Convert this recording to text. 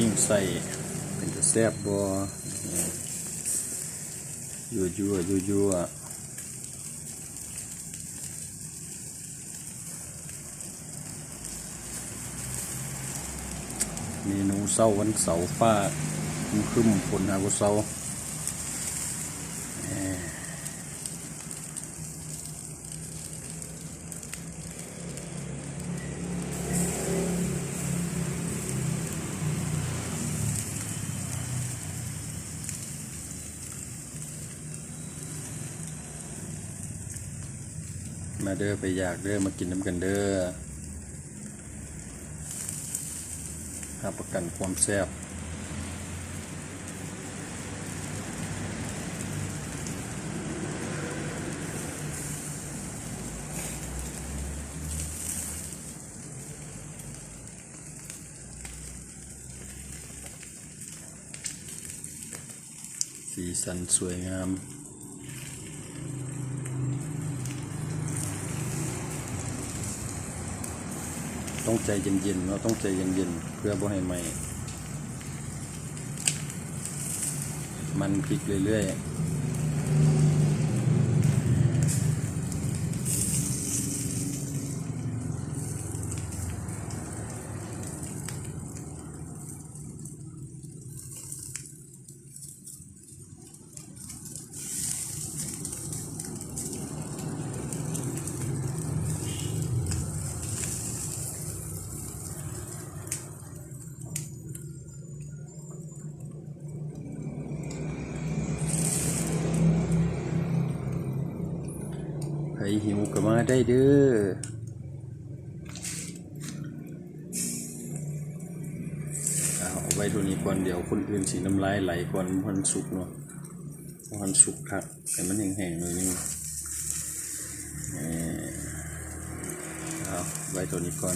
ຍິງໃສ່ ເປັນຕາແຊບບໍ່? ຍົວໆ ຍົວໆ. ເມນູເຊົ້າວັນເສົາ ຟ້າຄຶ້ມໆ ຝົນຫາບໍ່ເຊົາ. ມາເດີ ໃຜຢາກເດີ ມາກິນນຳກັນເດີ ຮັບປະກັນຄວາມແຊບ. ສີສັນສວຍງາມ. ຕ້ອງໃຈເຢັນໆເນາະ ຕ້ອງໃຈເຢັນໆ ເພື່ອບໍ່ໃຫ້ໄໝ້. ໝັ່ນພິກເລື້ອຍໆ. ໃຜຫິວກໍມາໄດ້ເດີ. ເອົາ ເອົາໄວ້ເທົ່ານີ້ກ່ອນ ດຽວຄົນອື່ນຊິນ້ຳລາຍໄຫຼກ່ອນ ບໍ່ທັນສຸກເນາະ ບໍ່ທັນສຸກຄັກ ໃຫ້ມັນແຫ້ງໆໜ້ອຍໜຶ່ງ. ເອີ ເອົາໄວ້ເທົ່ານີ້ກ່ອນ.